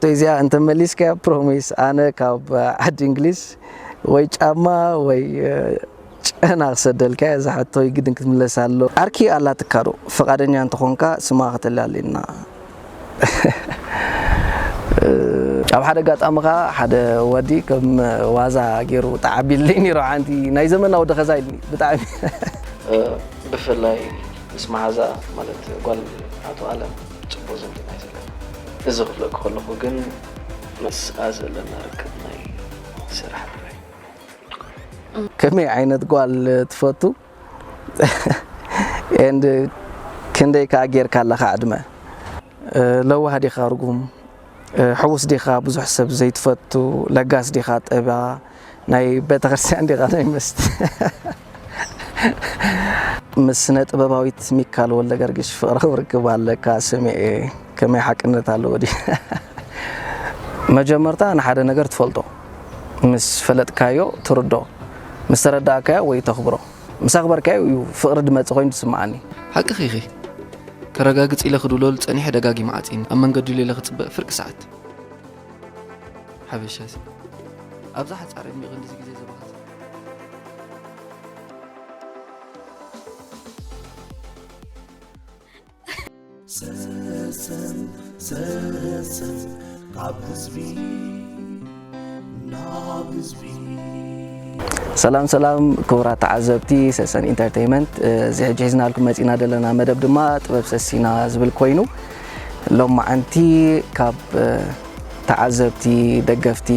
እዚኣ እንተመሊስካያ ፕሮሚስ ኣነ ካብ ዓዲ እንግሊዝ ወይ ጫማ ወይ ጨና ክሰደልካ እያ። እዛ ሕቶ ግድን ክትምለስ ኣሎ። ዓርኪ ኣላትካ ዶ? ፈቓደኛ እንተኾንካ ስማ ከተላልየና። ኣብ ሓደ ኣጋጣሚ ኸዓ ሓደ ወዲ ከም ዋዛ ገይሩ ተዓቢልኒ ነይሩ። ሓንቲ ናይ ዘመና ወዲ ኸዛ ኢልኒ ብጣዕሚ። ብፍላይ ምስ መሓዛ ማለት ጓል ኣቶ ኣለም ፅቡቅ ዝምድና እዩ ዘለና። እዚ ክብለኩ ከለኩ ግን ምስኣ ዘለና ርክብ ናይ ስራሕ ጥራይ። ከመይ ዓይነት ጓል ትፈቱ? And ክንደይ ከኣ ጌርካ ኣለኻ ዕድመ? ለዋህ ዲኻ ርጉም? ሕዉስ ዲኻ ብዙሕ ሰብ ዘይትፈቱ? ለጋስ ዲኻ ጠባ? ናይ ቤተክርስትያን ዲኻ ናይ መስት? ምስ ስነ ጥበባዊት ሚካል ወልደገርግሽ ፍቕራዊ ርክብ ኣለካ ስምዔ፣ ከመይ ሓቅነት ኣለዎ ድዩ? መጀመርታ ንሓደ ነገር ትፈልጦ፣ ምስ ፈለጥካዮ ትርዶ፣ ምስ ተረዳእካዮ ወይ ተኽብሮ፣ ምስ ኣኽበርካዮ እዩ ፍቕሪ ድመጽእ ኮይኑ ዝስምዓኒ። ሓቅኺ ኢኺ። ከረጋግጽ ኢለ ክድውለሉ ጸኒሐ ደጋጊመ ዓጺኒ። ኣብ መንገዱ ኢለ ክጽበ ፍርቂ ሰዓት። ሓበሻሲ ኣብዛ ሓጻር ዕድሚኡ ክንድዚ ግዜ ዘባኽን። ሰሰን ሰሰን ካብ ህዝቢ ናብ ህዝቢ። ሰላም ሰላም ክቡራት ተዓዘብቲ ሰሰን ኢንተርተይመንት፣ እዚ ሕጂ ሒዝናልኩም መፂና ዘለና መደብ ድማ ጥበብ ሰሲና ዝብል ኮይኑ፣ ሎማዓንቲ ካብ ተዓዘብቲ፣ ደገፍቲ፣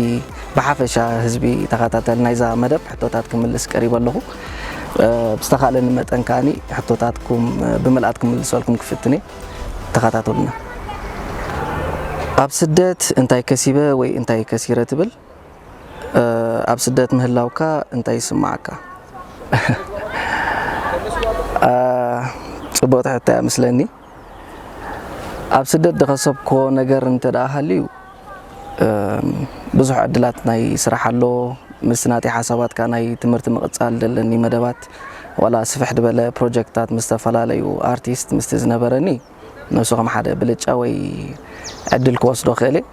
ብሓፈሻ ህዝቢ ተኸታተሊ ናይዛ መደብ ሕቶታት ክምልስ ቀሪበ ኣለኹ። ብዝተኻእለኒ መጠን ከኣኒ ሕቶታትኩም ብምልኣት ክምልሰልኩም ክፍትን እየ። ተኸታተሉና። ኣብ ስደት እንታይ ከሲበ ወይ እንታይ ከሲረ ትብል? ኣብ ስደት ምህላውካ እንታይ ይስምዓካ? ጽቡቕቲ ሕቶ እያ መስለኒ። ኣብ ስደት ዝኸሰብክዎ ነገር እንተ ደኣ ሃልዩ፣ ብዙሕ ዕድላት ናይ ስራሕ ኣሎ። ምስ ናተይ ሓሳባት ከኣ ናይ ትምህርቲ ምቕጻል ዘለኒ መደባት፣ ዋላ ስፍሕ ዝበለ ፕሮጀክትታት ምስ ዝተፈላለዩ ኣርቲስት ምስቲ ዝነበረኒ፣ ንሱ ከም ሓደ ብልጫ ወይ ዕድል ክወስዶ ክእል እየ።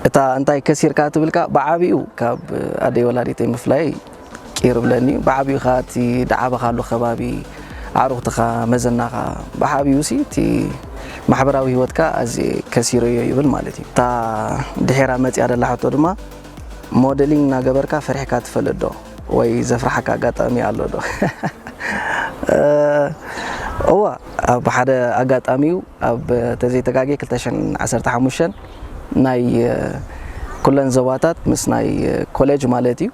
እታ እንታይ ከሲርካ ትብል ከኣ ብዓቢኡ ካብ ኣደይ ወላዲተይ ምፍላይ ቅር ይብለኒ እዩ። ብዓቢኡ ኸኣ እቲ ዝዓበኻሉ ከባቢ፣ ኣዕሩኽትኻ፣ መዘናኻ፣ ብዓቢኡ ሲ እቲ ማሕበራዊ ህይወትካ ኣዝየ ከሲረዮ ይብል ማለት እዩ። እታ ድሒራ መጺኣ ዘላ ሕቶ ድማ ሞደሊንግ እናገበርካ ፈሪሕካ ትፈልጥ ዶ? ወይ ዘፍርሓካ ኣጋጣሚ ኣሎ ዶ? እዋ፣ ኣብ ሓደ ኣጋጣሚ እዩ፣ ኣብ ተዘይተጋጌ ክልተ ሽሕን ዓሰርተ ሓሙሽተን ናይ ኩለን ዞባታት ምስ ናይ ኮሌጅ ማለት እዩ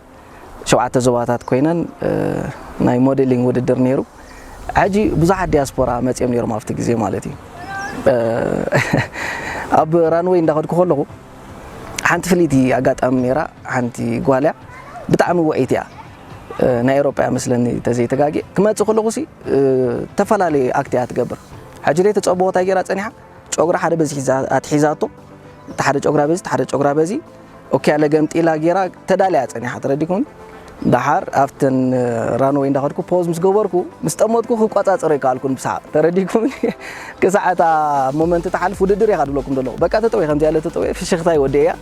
ሸውዓተ ዞባታት ኮይነን ናይ ሞዴሊንግ ውድድር ነይሩ። ሕጂ ብዙሓት ዲያስፖራ መፂኦም ነይሮም ኣብቲ ግዜ ማለት እዩ። ኣብ ራንወይ እንዳኸድኩ ከለኹ ሓንቲ ፍልይቲ ኣጋጣሚ ነይራ። ሓንቲ ጓል እያ፣ ብጣዕሚ ውዕይቲ እያ። ናይ ኤሮጳ እያ መስለኒ ተዘይተጋግየ። ክመፅእ ከለኹ ሲ ዝተፈላለየ ኣክት እያ ትገብር። ሕጂ ደይ ተፀበዎ እንታይ ገይራ ፀኒሓ? ጨጉራ ሓደ በዚ ሒዛ ኣትሒዛቶ፣ እቲ ሓደ ጨጉራ በዚ፣ እቲ ሓደ ጨጉራ በዚ ኦኬ ያለ ገምጢላ ጌራ ተዳልያ ጸኒሓ። ተረዲኩም? ደሓር ኣብተን ራንወይ እንዳኸድኩ ፖዝ ምስ ገበርኩ ምስ ጠመጥኩ ክቆጻጸሮ ይከኣልኩን ብሰሓቕ። ተረዲኩም? ክሳዕ እታ ሞመንት ትሓልፍ ውድድር እየ ክብለኩም ዘለኹ። በቃ ተጠውየ ከምዚ ያለ ተጠውየ ፍሽኽታይ ወዲእያ።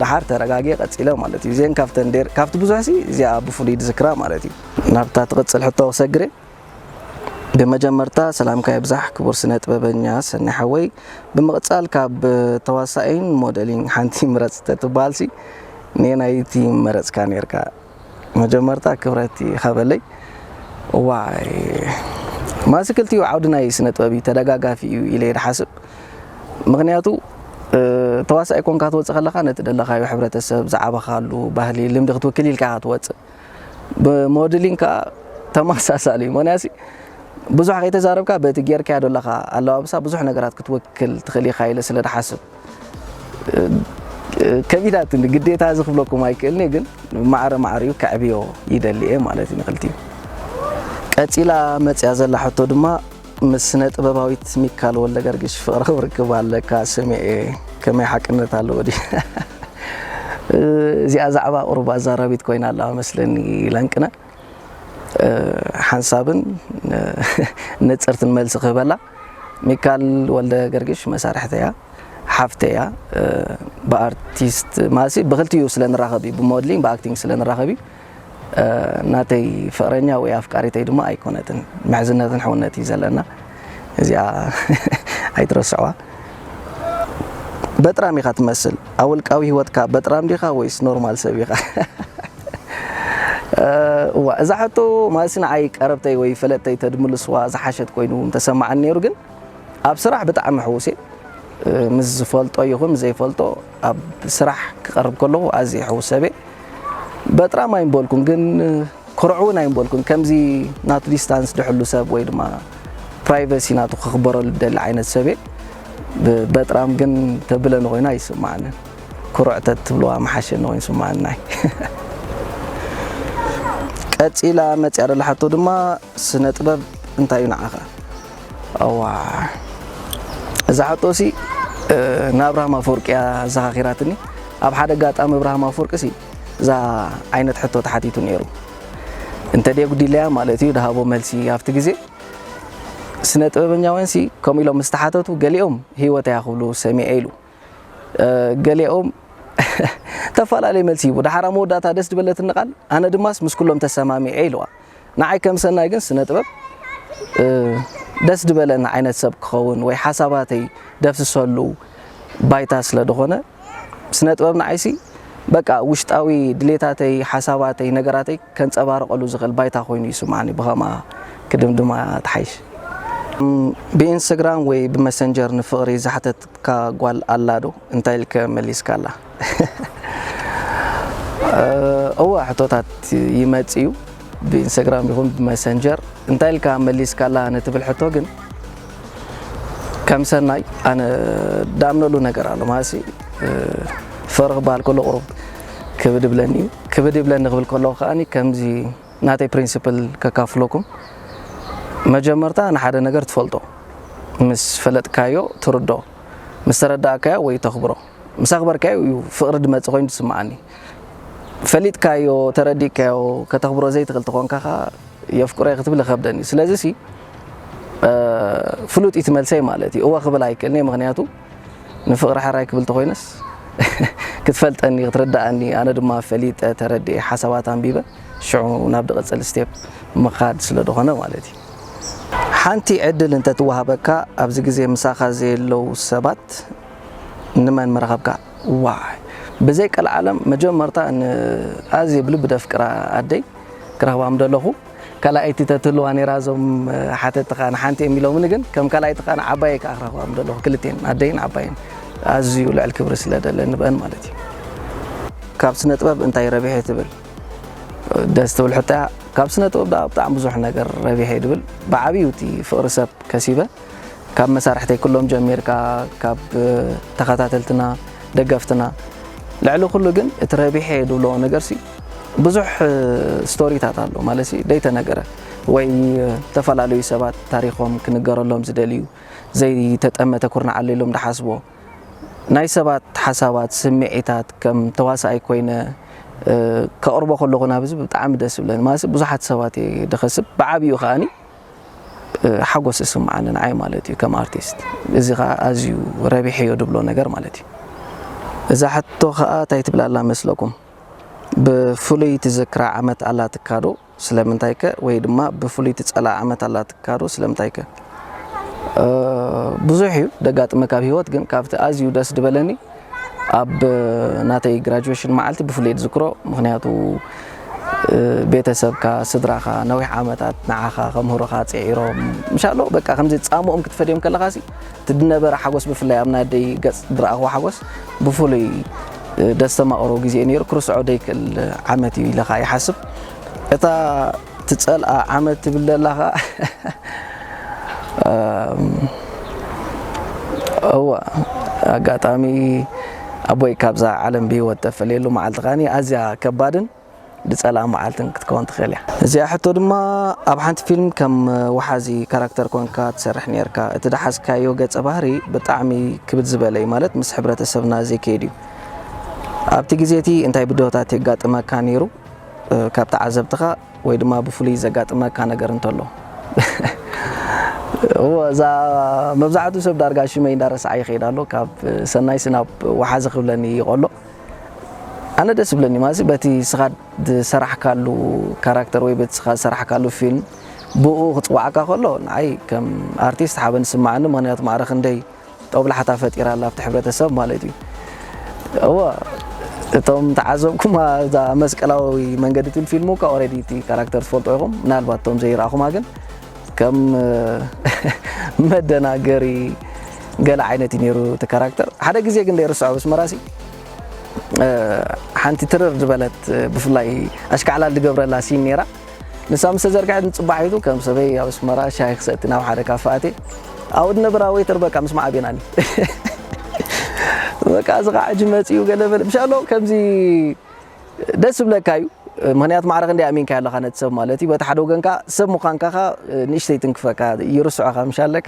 ደሓር ተረጋጊየ ቀጺለ ማለት እዩ። እዚአን ካብተን ዴር ካብቲ ብዙሕ ሲ እዚኣ ብፍሉይ ዝዝክራ ማለት እዩ። ናብታ ትቕጽል ሕቶ ክሰግር እየ። ብመጀመርታ ሰላምካ ይብዛሕ ክቡር ስነ ጥበበኛ ሰኒ ሓወይ። ብምቕጻል ካብ ተዋሳኢን ሞደሊን ሓንቲ ምረጽ ተትበሃልሲ ነየናይቲ ምመረጽካ ኔርካ? መጀመርታ ክብረት ይኸበለይ። ዋይ ማሲ ክልቲኡ ዓውዲ ናይ ስነ ጥበብ እዩ ተደጋጋፊ እዩ ኢለ እየ ዝሓስብ። ምኽንያቱ ተዋሳኢ ኮንካ ትወጽእ ከለኻ ነቲ ደለኻዮ ሕብረተሰብ ዝዓበኻሉ ባህሊ ልምዲ ክትውክል ኢልካ ኢኻ ትወጽእ። ብሞድሊንግ ከዓ ተመሳሳሊ እዩ። ምኽንያቱ ብዙሕ ከይተዛረብካ በቲ ጌርካያ ዘለኻ ኣለባብሳ ብዙሕ ነገራት ክትወክል ትኽእል ኢኻ ኢለ ስለ ድሓስብ ከቢዳትኒ ግዴታ እዚ ክብለኩም ኣይክእልን እየ፣ ግን ማዕረ ማዕሪኡ ከዕብዮ ይደሊ እየ ማለት እዩ ንክልቲኡ። ቀፂላ መፅያ ዘላ ሕቶ ድማ ምስ ስነ ጥበባዊት ሚካል ወልደገርግሽ ፍቕራዊ ርክብ ኣለካ ስምዔ፣ ከመይ ሓቅነት ኣለዎ ድዩ? እዚኣ ዛዕባ ቁሩብ ኣዛራቢት ኮይና ኣለዋ መስለኒ ለንቅነ ሓንሳብን ንጽርትን መልሲ ክህበላ። ሚካል ወልደ ገርግሽ መሳርሕተያ ሓፍተይ እያ። ብኣርቲስት ማሲ ብክልቲኡ ስለ ንራኸብ እዩ፣ ብሞድሊንግ ብኣክቲንግ ስለ ንራኸብ እዩ። ናተይ ፍቕረኛ ወይ ኣፍቃሪተይ ድማ ኣይኮነትን፣ ምሕዝነትን ሕውነት እዩ ዘለና። እዚኣ ኣይትረስዕዋ። በጥራም ኢኻ ትመስል። ኣብ ውልቃዊ ህይወትካ በጥራም ዲኻ ወይስ ኖርማል ሰብ ኢኻ? እዋ፣ እዛ ሕቶ ማሲ ንዓይ ቀረብተይ ወይ ፈለጥተይ ተድምልስዋ ዝሓሸት ኮይኑ ምተሰማዓኒ ነይሩ፣ ግን ኣብ ስራሕ ብጣዕሚ ሕውስ እየ። ምስ ዝፈልጦ ይኹን ምስ ዘይፈልጦ ኣብ ስራሕ ክቐርብ ከለኹ ኣዝየ ሕውስ ሰብ እየ። በጥራም ኣይምበልኩን፣ ግን ኩርዕ እውን ኣይምበልኩን። ከምዚ ናቱ ዲስታንስ ድሕሉ ሰብ ወይ ድማ ፕራይቨሲ ናቱ ክኽበረሉ ደሊ ዓይነት ሰብ እየ። ብ-፣ በጥራም ግን ተብለኒ ኮይና ኣይስማዓንን። ኩርዕ ተትብልዋ መሓሸኒ ኮይኑ ስማዓኒ ናይ። ቀጺላ መጽያ ደላ ሕቶ ድማ ስነ ጥበብ እንታይ እዩ ንዓኻ? እዋ፣ እዛ ሕቶ ሲ፣ እ፣ ንኣብርሃም ኣፈወርቂ እያ ዘኻኺራትኒ። ኣብ ሓደ ኣጋጣሚ ኣብርሃም ኣፈወርቂ ሲ እዛ ዓይነት ሕቶ ተሓቲቱ ነይሩ። እንተ ደየጉዲለያ ማለት እዩ፣ ድሃቦ መልሲ ኣብቲ ግዜ። ስነ ጥበበኛውያን ሲ ከምኡ ኢሎም ምስ ተሓተቱ፣ ገሊኦም ህይወት እያ ክብሉ ሰሚዐ ኢሉ። እ፣ ገሊኦም ተፈላለየ መልሲ ሂቡ። ደሓር ኣብ መወዳእታ ደስ ዝበለትኒ ቃል፣ ኣነ ድማስ ምስ ኩሎም ተሰማሚዐ ኢልዋ። ንዓይ ከም ሰናይ ግን ስነ ጥበብ፣ እ፣ ደስ ዝበለኒ ዓይነት ሰብ ክኸውን ወይ ሓሳባተይ ደፍስሰሉ ባይታ ስለ ዝኾነ፣ ስነ ጥበብ ንዓይሲ በቃ ውሽጣዊ ድሌታተይ፣ ሓሳባተይ፣ ነገራተይ ከንጸባርቐሉ ዝኽእል ባይታ ኮይኑ ይስምዓኒ፣ ብኸምኣ ክድምድማ ትሓይሽ። እም፣ ብኢንስታግራም ወይ ብመሰንጀር ንፍቕሪ ዝሓተትካ ጓል ኣላ ዶ? እንታይ ኢልከ መሊስካላ? እ፣ እወ፣ ሕቶታት ይመጽእ እዩ፣ ብኢንስታግራም ይኹን ብመሰንጀር። እንታይ ኢልካ መሊስካላ ንትብል ሕቶ ግን፣ ከም ሰናይ ኣነ ዳምነሉ ነገር ኣሎ። ማለትሲ፣ እ፣ ፍቕሪ ክበሃል ከሎ ቁሩብ ክብድ ይብለኒ እዩ። ክብድ ይብለኒ ክብል ከለኹ ከኣኒ ከምዚ ናተይ ፕሪንሲፕል ከካፍለኩም። መጀመርታ ንሓደ ነገር ትፈልጦ፣ ምስ ፈለጥካዮ ትርዶ፣ ምስ ተረዳእካዮ ወይ ተኽብሮ፣ ምስ ኣኽበርካዮ እዩ ፍቕሪ ድመጽእ ኮይኑ ዝስምዓኒ። ፈሊጥካዮ፣ ተረዲእካዮ፣ ከተኽብሮ ዘይትኽእል ተኾንካ ኸኣ የፍቅሮ እየ ክትብል ይኸብደኒ። ስለዚ ሲ፣ እ፣ ፍሉጥ እዩ እቲ መልሰይ ማለት እዩ። እወ ክብል ኣይክእልን እየ፣ ምኽንያቱ ንፍቕሪ ሕራይ ክብል ተኾይነስ ክትፈልጠኒ፣ ክትርድኣኒ፣ ኣነ ድማ ፈሊጠ፣ ተረዲኤ፣ ሓሳባት ኣንቢበ፣ ሽዑ ናብ ድቕጽል ስቴፕ ምኻድ ስለ ዝኾነ ማለት እዩ። ሓንቲ ዕድል እንተትወሃበካ፣ ኣብዚ ግዜ ምሳኻ ዘየለዉ ሰባት ንመን ምረኸብካ? ዋይ! ብዘይ ቀልዓለም መጀመርታ ን-፣ ኣዝየ ብልቢ ደፍቅራ ኣደይ ክረኽባ ምደለኹ፣ ካልኣይቲ ተትህልዋ ነይራ፣ እዞም ሓተትኻ ንሓንቲ እዮም ኢሎምኒ፣ ግን ከም ካልኣይቲ ከኣ ንዓባየይ ከኣ ክረኽባ ምደለኹ፣ ክልቴን ኣደይን ዓባየን ኣዝዩ ልዕል ክብሪ ስለ ደለኒ ብአን ማለት እዩ። ካብ ስነ ጥበብ እንታይ ረቢሐ ትብል? ደስ ትብል ሕቶ እያ። ካብ ስነ ጥበብ ደኣ ብጣዕሚ ብዙሕ ነገር ረቢሐ እየ ድብል። ብዓብዩ እቲ ፍቕሪ ሰብ ከሲበ፣ ካብ መሳርሕተይ ኩሎም ጀሚርካ፣ ካብ ተኸታተልትና፣ ደገፍትና፣ ልዕሊ ኩሉ ግን እቲ ረቢሐ እየ ድብሎ ነገርሲ ብዙሕ ስቶሪታት ኣሎ፣ ማለትሲ ደይተነገረ ወይ ዝተፈላለዩ ሰባት ታሪኾም ክንገረሎም ዝደልዩ፣ ዘይተጠመተ ኩርናዕ ኣሎ ኢሎም ድሓስቦ፣ ናይ ሰባት ሓሳባት፣ ስምዒታት ከም ተዋሳኣይ ኮይነ፣ እ፣ ከቕርቦ ከለኹ ናብ ህዝቢ ብጣዕሚ ደስ ይብለኒ። ማለት ብዙሓት ሰባት እየ ድኸስብ፣ ብዓብዩ ከኣኒ፣ እ፣ ሓጎስ ይስምዓኒ ንዓይ ማለት እዩ ከም ኣርቲስት። እዚ ኸኣ ኣዝዩ ረቢሐዮ ድብሎ ነገር ማለት እዩ። እዛ ሕቶ ኸኣ እንታይ ትብል ኣላ መስለኩም? ብፍሉይ ትዝክራ ዓመት ኣላትካ ዶ? ስለምንታይ ከ? ወይ ድማ ብፍሉይ ትጸልኣ ዓመት ኣላትካ ዶ? ስለምንታይ ከ? እ፣ ብዙሕ እዩ ደጋጥመካ ኣብ ህይወት፣ ግን ካብቲ ኣዝዩ ደስ ዝበለኒ ኣብ ናተይ ግራጁዌሽን መዓልቲ ብፍሉይ ዝዝክሮ፣ ምኽንያቱ፣ እ፣ ቤተሰብካ፣ ስድራኻ ነዊሕ ዓመታት ንዓኻ ከምህሩኻ ጽዒሮም፣ ምሻሎ በቃ ከምዚ ጻምኦም ክትፈድዮም ከለኻሲ እቲ ዝነበረ ሓጎስ፣ ብፍላይ ኣብ ናይ ኣደይ ገጽ ዝረኣኽዎ ሓጎስ ብፍሉይ፣ እ፣ ደስተማቕሮ ግዜ እዩ ነይሩ። ክርስዖ ዘይክእል ዓመት እዩ ኢለ ኸኣ ይሓስብ። እታ ትጸልኣ ዓመት ትብል ዘላ ኸኣ፣ እም፣ እዋ፣ ኣጋጣሚ ኣቦይ ካብዛ ዓለም ብህይወት ተፈልየሉ መዓልቲ ኸኣኒ ኣዝያ ከባድን ዝጸልኣ መዓልትን ክትከውን ትኽእል እያ። እዚኣ ሕቶ ድማ ኣብ ሓንቲ ፊልም ከም ወሓዚ ካራክተር ኮንካ ትሰርሕ ነርካ። እቲ ዝሓዝካዮ ገጸ ባህሪ ብጣዕሚ ክብድ ዝበለ እዩ፣ ማለት ምስ ሕብረተሰብና ዘይከይድ እዩ። ኣብቲ ግዜ እቲ እንታይ ብድሆታት የጋጥመካ ነይሩ? እ፣ ካብ ተዓዘብትኻ ወይ ድማ ብፍሉይ ዘጋጥመካ ነገር እንተሎ? እወ፣ እዛ መብዛሕትኡ ሰብ ዳርጋ ሽመይ እንዳረስዓ ይኸይድ ኣሎ። ካብ ሰናይሲ ናብ ወሓዚ ክብለኒ ይቐሎ። ኣነ ደስ ብለኒ ማለት በቲ ስኻ ዝሰራሕካሉ ካራክተር ወይ በቲ ስኻ ዝሰራሕካሉ ፊልም ብኡ ክፅዋዕካ ከሎ ንዓይ ከም ኣርቲስት ሓበን ዝስማዓኒ። ምኽንያቱ ማዕረ ክንደይ ጦብላሕታ ፈጢራ ኣላ ኣብቲ ሕብረተሰብ ማለት እዩ። እወ፣ እቶም ተዓዘብኩማ እዛ መስቀላዊ መንገዲ ትብል ፊልም እኳ ኦልሬዲ እቲ ካራክተር ትፈልጦ ኢኹም። ምናልባት እቶም ዘይረኣኹማ ግን ከም መደናገሪ ገለ ዓይነት እዩ ነይሩ እቲ ካራክተር። ሓደ ግዜ ግን ዘይርስዖ በስመራሲ ሓንቲ ትርር ዝበለት ብፍላይ ኣሽካዕላል ዝገብረላ ሲን ነይራ። ንሳ ምስ ተዘርግሐት ንጽባሒቱ ከም ሰበይ ኣብ ኣስመራ ሻሂ ክሰቲ ናብ ሓደ ካፈ ኣትየ። ኣብኡ ዝነበራ ዌይተር በቃ ምስ ማዕቤናኒ። በቃ እዚ ኸዓ ሕጂ መጺኡ ገለ በለ። ምሻሎ ከምዚ ደስ ዝብለካ እዩ። ምኽንያቱ ማዕረ ክንደይ ኣሚንካ ኣለኻ ነቲ ሰብ ማለት እዩ። በቲ ሓደ ወገንካ ሰብ ምዃንካ ኸ ንእሽተይ ትንክፈካ፣ ይርስዖኻ ምሻለካ።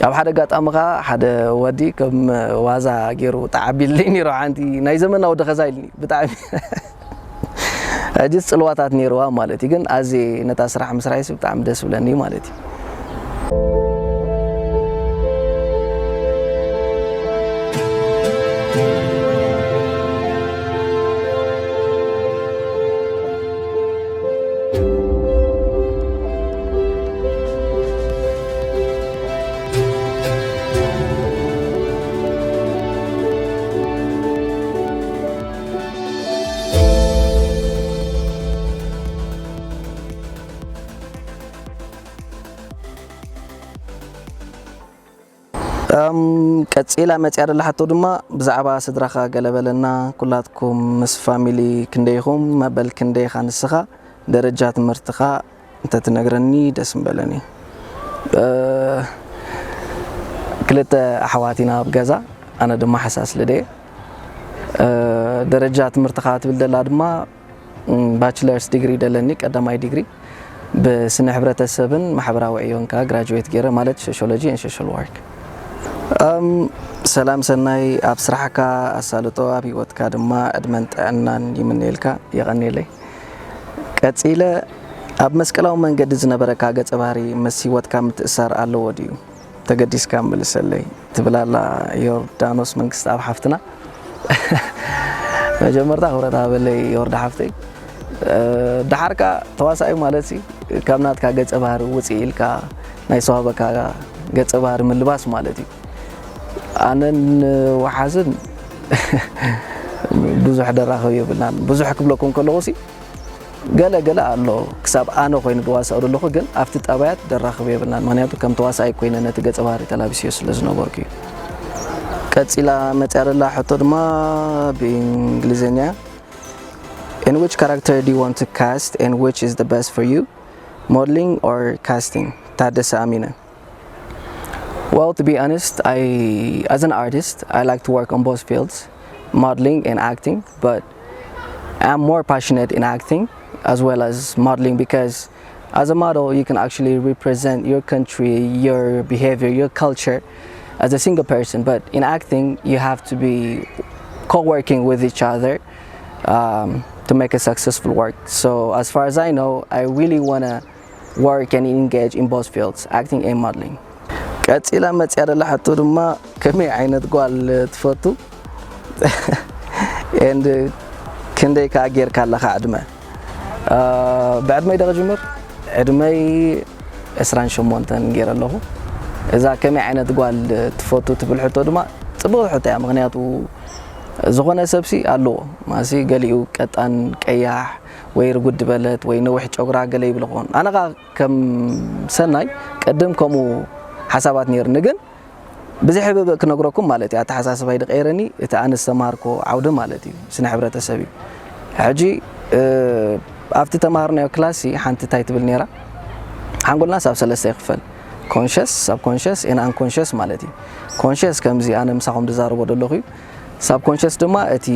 ኣብ ሓደ ኣጋጣሚ ኸዓ ሓደ ወዲ ከም ዋዛ ገይሩ ጣዕ ኣቢልኒ ነይሩ። ሓንቲ ናይ ዘመና ወዲ ኸዛ ኢልኒ። ብጣዕሚ ሕጂ ጽልዋታት ነይርዋ ማለት እዩ። ግን ኣዝየ ነታ ስራሕ ምስራይሲ ብጣዕሚ ደስ ብለኒ ማለት እዩ። እም፣ ቀጺላ መጺኣ ዘላ ሕቶ ድማ ብዛዕባ ስድራኻ ገለ በለና። ኩላትኩም ምስ ፋሚሊ ክንደይ ኢኹም? መበል ክንደይ ኢኻ ንስኻ? ደረጃ ትምህርትኻ እንተትነግረኒ ደስ ምበለኒ። እ፣ ክልተ ኣሕዋት ኢና ኣብ ገዛ፣ ኣነ ድማ ሓሳስ ልደ። እ፣ ደረጃ ትምህርትኻ ትብል ዘላ ድማ፣ እም፣ ባችለርስ ዲግሪ ደለኒ፣ ቀዳማይ ዲግሪ ብስነ ሕብረተሰብን ማሕበራዊ ዕዮን ከኣ ግራጁዌት ገይረ፣ ማለት ሶሽዮሎጂ ኤንድ ሶሻል ወርክ። እም፣ ሰላም ሰናይ፣ ኣብ ስራሕካ ኣሳልጦ፣ ኣብ ህይወትካ ድማ ዕድመን ጥዕናን ይምነየልካ። የቐንየለይ። ቀጺለ፣ ኣብ መስቀላዊ መንገዲ ዝነበረካ ገጸ ባህሪ ምስ ህይወትካ ምትእስሳር ኣለዎ ድዩ? ተገዲስካ መልሰለይ ትብል ኣላ ዮርዳኖስ መንግስትኣብ ሓፍትና። መጀመርታ ክብረት ሃበለይ ዮርዳ ሓፍተይ። እ፣ ደሓር ከኣ ተዋሳኣይ ማለት ሲ ካብ ናትካ ገጸ ባህሪ ውጽእ ኢልካ ናይ ዝተዋህበካ ገጸ ባህሪ ምልባስ ማለት እዩ። ኣነን ወሓዝን ብዙሕ ደራኸብ የብልናን። ብዙሕ ክብለኩም ከለኹ ሲ ገለ ገለ ኣሎ፣ ክሳብ ኣነ ኮይኑ ዝዋሳእ ዘለኹ፣ ግን ኣብቲ ጠባያት ደራኽብ የብልናን። ምኽንያቱ ከም ተዋሳኣይ ኮይነ ነቲ ገጸ ባህሪ ተላቢስዮ ስለ ዝነበርኩ እዩ። ቀጺላ መጽያ ዘላ ሕቶ ድማ ብእንግሊዝኛ፣ In which character do you want to cast and which is the best for you? Modeling or casting? ታደሰ ኣሚነ። Well, to be honest, I, as an artist, I like to work on both fields, modeling and acting, but I'm more passionate in acting as well as modeling because as a model, you can actually represent your country, your behavior, your culture as a single person. But in acting, you have to be co-working with each other, um, to make a successful work. So as far as I know, I really want to work and engage in both fields, acting and modeling. ቀጺላ መጽያ ዘላ ሕቶ ድማ ከመይ ዓይነት ጓል ትፈቱ? And ክንደይ ከኣ ጌርካ ኣለኻ ዕድመ? እ፣ ብዕድመይ ዶ ክጅምር? ዕድመይ ዕስራን ሸሞንተን ገይረ ኣለኹ። እዛ ከመይ ዓይነት ጓል ትፈቱ ትብል ሕቶ ድማ ጽቡቕ ሕቶ እያ። ምኽንያቱ ዝኾነ ሰብሲ ኣለዎ። ማሲ ገሊኡ ቀጣን፣ ቀያሕ ወይ ርጉድ በለት ወይ ነዊሕ ጨጉራ ገለ ይብል ይኸውን። ኣነ ኸኣ ከም ሰናይ ቅድም ከምኡ ሓሳባት ነይርኒ፣ ግን ብዘይ ሕብእብእ ክነግረኩም ማለት እዩ፣ ኣተሓሳስባይ ዝቐየረኒ እቲ ኣነ ዝተማሃርኩዎ ዓውዲ ማለት እዩ፣ ስነ ሕብረተሰብ እዩ። ሕጂ፣ እ፣ ኣብቲ ተማሃርናዮ ክላስ ሓንቲ እንታይ ትብል ነይራ? ሓንጎልና ሳብ ሰለስተ ይኽፈል። ኮንሸስ፣ ሳብ ኮንሸስ ኤን ኣን ኮንሸስ ማለት እዩ። ኮንሸስ ከምዚ ኣነ ምሳኹም ዝዛረቦ ዘለኹ እዩ። ሳብ ኮንሸስ ድማ እቲ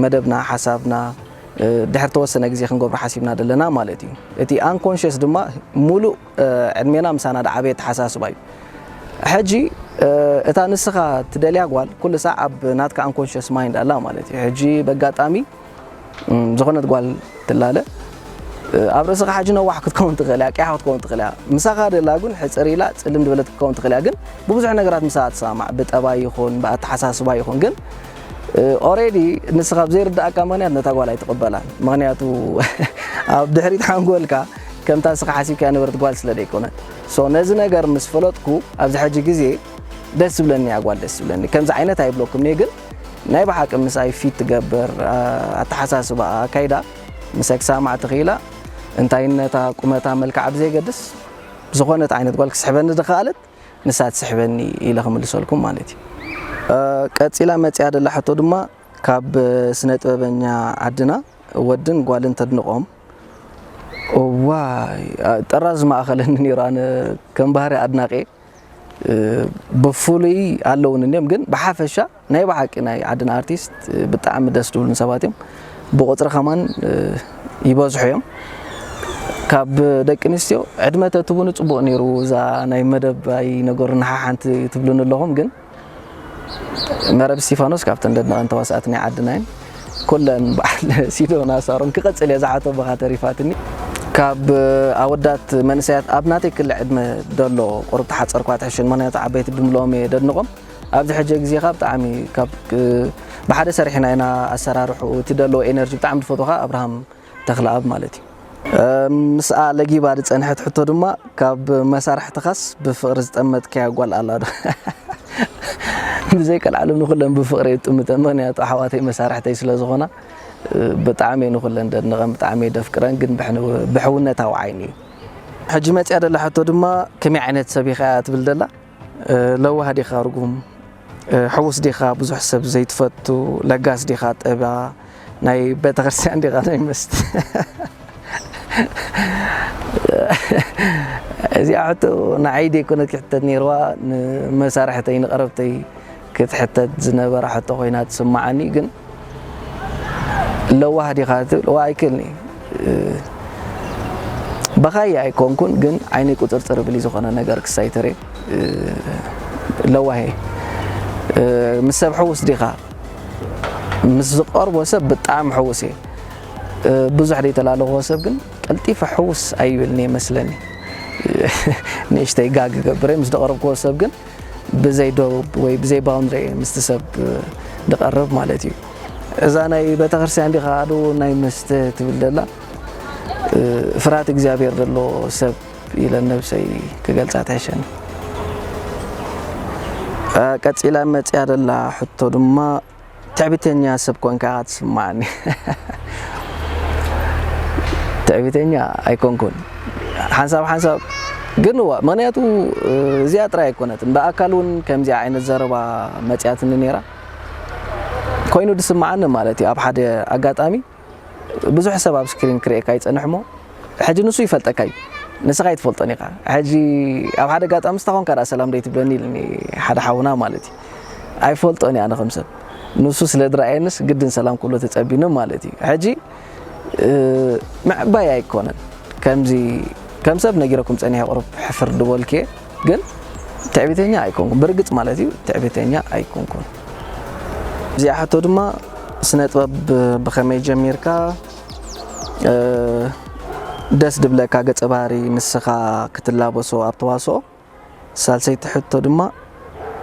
መደብና፣ ሓሳብና፣ እ፣ ድሕሪ ተወሰነ ግዜ ክንገብሮ ሓሲብና ዘለና ማለት እዩ። እቲ ኣንኮንሸስ ድማ ሙሉእ፣ እ፣ ዕድሜና ምሳና ዝዓበየ ኣተሓሳስባ እዩ። ሕጂ፣ እ፣ እታ ንስኻ ትደልያ ጓል ኩሉ ሳዕ ኣብ ናትካ ኣንኮንሸስ ማይንድ ኣላ ማለት እዩ። ሕጂ በጋጣሚ፣ እም፣ ዝኾነት ጓል ትላለ፣ ኣብ ርእስኻ ሕጂ ነዋሕ ክትከውን ትኽእል እያ፣ ቅያሕ ክትከውን ትኽእል እያ። ምሳኻ ደላ ግን ሕፅር ኢላ ፅልም ዝበለት ክትከውን ትኽእል እያ። ግን ብብዙሕ ነገራት ምሳኻ ትሰማማዕ፣ ብጠባይ ይኹን ብኣተሓሳስባ ይኹን። ግን ኦሬዲ ንስኻ ብዘይርዳእካ ምኽንያት ነታ ጓል ኣይትቕበላን። ምኽንያቱ ኣብ ድሕሪት ሓንጎልካ ከምታ ንስኻ ሓሲብካያ ነበረት ጓል ስለ ደይኮነት። ሶ ነዚ ነገር ምስ ፈለጥኩ ኣብዚ ሕጂ ግዜ ደስ ዝብለኒ እያ ጓል፣ ደስ ዝብለኒ። ከምዚ ዓይነት ኣይብለኩም እየ፣ ግን ናይ ብሓቂ ምሳይ ፊት ትገብር፣ ኣተሓሳስባ፣ ኣካይዳ ምሳይ ክሰማማዕ ተኽኢላ፣ እንታይነታ፣ ቁመታ፣ መልክዓ ብዘየገድስ ዝኾነት ዓይነት ጓል ክስሕበኒ ዝኸኣለት ንሳ ትስሕበኒ ኢለ ክምልሰልኩም ማለት እዩ። ቀጺላ መጺኣ ደላ ሕቶ ድማ ካብ ስነ ጥበበኛ ዓድና ወድን ጓልን ተድንቖም። እዋይ፣ ጠራዝ ዝማእኸለኒ ነይሩ። ኣነ ከም ባህሪ ኣድናቂ ብፍሉይ ኣለውን እንዲም፣ ግን ብሓፈሻ ናይ ብሓቂ ናይ ዓድና ኣርቲስት ብጣዕሚ ደስ ዝብሉን ሰባት እዮም። ብቁፅሪ ከማን ይበዝሑ እዮም። ካብ ደቂ ኣንስትዮ ዕድመ ተትቡኒ ፅቡቕ ነይሩ። እዛ ናይ መደብ ኣይነገሩን ሓሓንቲ ትብሉን ኣለኹም፣ ግን መረብ እስቲፋኖስ ካብተን ደድነቐን ተዋሳእቲ ናይ ዓድና እየን። ኩለን በዓል ሲዶና ሳሮን ክቐጽል እየ ዝሓቶ ብኻ ተሪፋትኒ። ካብ ኣወዳት መንእሰያት ኣብ ናተይ ክሊ ዕድመ ደሎ ቁሩብ ተሓጸርኳ ትሕሽን፣ ምኽንያቱ ዓበይቲ ብምልኦም እየ ደድንቖም። ኣብዚ ሕጂ ግዜ ኸኣ ብጣዕሚ ካብ ብሓደ ሰሪሕና ኢና ኣሰራርሕኡ፣ እቲ ደለዎ ኤነርጂ ብጣዕሚ ዝፈትዎ ኸኣ ኣብርሃም ተኽለኣብ ማለት እዩ። ምስኣ ለጊባ ዝጸንሐት ሕቶ ድማ ካብ መሳርሕትኻስ ብፍቕሪ ዝጠመትካያ ጓል ኣላ ዶ? ብዘይ ቀልዓለም ንኹለን ብፍቕሪ እየ ዝጥምተን፣ ምኽንያቱ ኣሕዋተይ መሳርሕተይ ስለ ዝኾና ብጣዕሚ እየ ንኹለን ደድንቐን፣ ብጣዕሚ እየ ደፍቅረን፣ ግን ብሕውነታዊ ዓይኒ እዩ። ሕጂ መጺኣ ደላ ሕቶ ድማ ከመይ ዓይነት ሰብ ኢኻ እያ ትብል ደላ። ለዋህ ዲኻ ርጉም? ሕዉስ ዲኻ? ብዙሕ ሰብ ዘይትፈቱ? ለጋስ ዲኻ? ጠባ ናይ ቤተክርስትያን ዲኻ ናይ መስተ? እዚኣ ሕቶ ንዓይ ደይኮነት ክሕተት ነይርዋ፣ ንመሳርሕተይ ንቐረብተይ ክትሕተት ዝነበራ ሕቶ ኮይና ትስምዓኒ። ግን ለዋህ ዲኻ ትብል? ዋ ኣይክእልኒ። በኻይ ኣይኮንኩን፣ ግን ዓይነይ ቁፅርፅር ብሊ ዝኾነ ነገር ክሳይተሬ ለዋሄ። ምስ ሰብ ሕውስ ዲኻ? ምስ ዝቐርቦ ሰብ ብጣዕሚ ሕውስ እየ። ብዙሕ ደይተላለኽዎ ሰብ ግን ቀልጢፈ ሕውስ ኣይብልን እየ መስለኒ። ንእሽተይ ጋግ ገብረ ምስ ዝቐረብክዎ ሰብ ግን ብዘይ ዶብ ወይ ብዘይ ባውንድሪ ምስቲ ሰብ ንቐርብ ማለት እዩ። እዛ ናይ ቤተክርስትያን ዲኻ ዶ ናይ መስተ ትብል ደላ፣ ፍርሃት እግዚኣብሔር ዘሎ ሰብ ኢለ ነብሰይ ክገልጻ ትሕሸኒ። ቀጺላ መጽያ ደላ ሕቶ ድማ ትዕቢተኛ ሰብ ኮንካ ትስማዓኒ። ትዕቢተኛ ኣይኮንኩን። ሓንሳብ ሓንሳብ ግን እዋ፣ ምኽንያቱ እዚኣ ጥራይ ኣይኮነትን። ብኣካል እውን ከምዚኣ ዓይነት ዘረባ መጽያትኒ ነይራ። ኮይኑ ዝስምዓኒ ማለት እዩ። ኣብ ሓደ ኣጋጣሚ ብዙሕ ሰብ ኣብ ስክሪን ክርእየካ ይጸንሕ እሞ፣ ሕጂ ንሱ ይፈልጠካ እዩ። ንስኻ ኣይትፈልጦን ኢኻ። ሕጂ ኣብ ሓደ ኣጋጣሚ ንስኻ ኮንካ ደኣ ሰላም ደይትብለኒ ኢልኒ ሓደ ሓውና ማለት እዩ። ኣይፈልጦን እየ ኣነ ከም ሰብ። ንሱ ስለ ዝረኣየንስ ግድን ሰላም ክብሎ ተጸቢኒ ማለት እዩ። ሕጂ ምዕባይ ኣይኮነን። ከምዚ ከም ሰብ ነጊረኩም ጸኒሐ ቁሩብ ሕፍር ድበልኩ እየ። ግን ትዕቢተኛ ኣይኮንኩን። ብርግጽ ማለት እዩ ትዕቢተኛ ኣይኮንኩን። እዚኣ ሕቶ ድማ ስነ ጥበብ ብኸመይ ጀሚርካ? ደስ ድብለካ ገጸ ባህሪ ንስኻ ክትላበሶ ኣብ ተዋስኦ? ሳልሰይቲ ሕቶ ድማ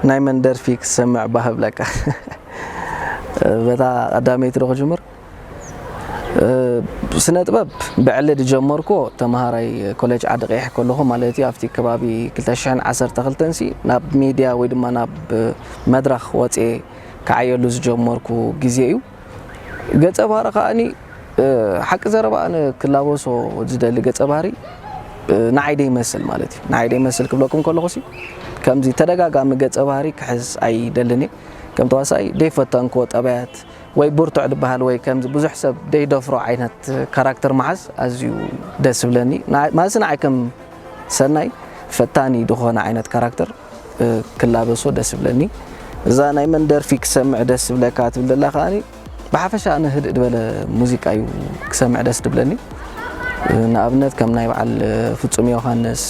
ናይ መን ደርፊ ክሰምዕ ባህ ብለካ? በታ ቀዳመይቲ ዶ ክጅምር? ስነ ጥበብ ብዕሊ ዝጀመርኩ ተምሃራይ ኮሌጅ ዓዲ ቀይሕ ከለኹ ማለት እዩ። ኣብቲ ከባቢ ክልተ ሽሕን ዓሰርተ ክልተን ሲ ናብ ሚድያ ወይ ድማ ናብ መድረኽ ወፅኤ ክዓየሉ ዝጀመርኩ ግዜ እዩ። ገጸ ባህሪ ከዓኒ ሓቂ ዘረባ ኣነ ክላበሶ ዝደሊ ገጸ ባህሪ ንዓይ ደይመስል ማለት እዩ። ንዓይ ደይመስል ክብለኩም ከለኹ ሲ ከምዚ ተደጋጋሚ ገጸ ባህሪ ክሕዝ ኣይደልን እየ። ከም ተዋሳኢ ደይፈተንክዎ ጠባያት ወይ ብርቱዕ ዝበሃል ወይ ከምዚ ብዙሕ ሰብ ደይደፍሮ ዓይነት ካራክተር ምሓዝ ኣዝዩ ደስ ዝብለኒ። ማለትሲ ንዓይ ከም ሰናይ ፈታኒ ዝኾነ ዓይነት ካራክተር ክላበሶ ደስ ዝብለኒ። እዛ ናይ መን ደርፊ ክሰምዕ ደስ ዝብለካ ትብል ዘላ ከዓኒ ብሓፈሻ ኣነ ህድእ ዝበለ ሙዚቃ እዩ ክሰምዕ ደስ ዝብለኒ። ንኣብነት ከም ናይ በዓል ፍጹም ዮሃንስ፣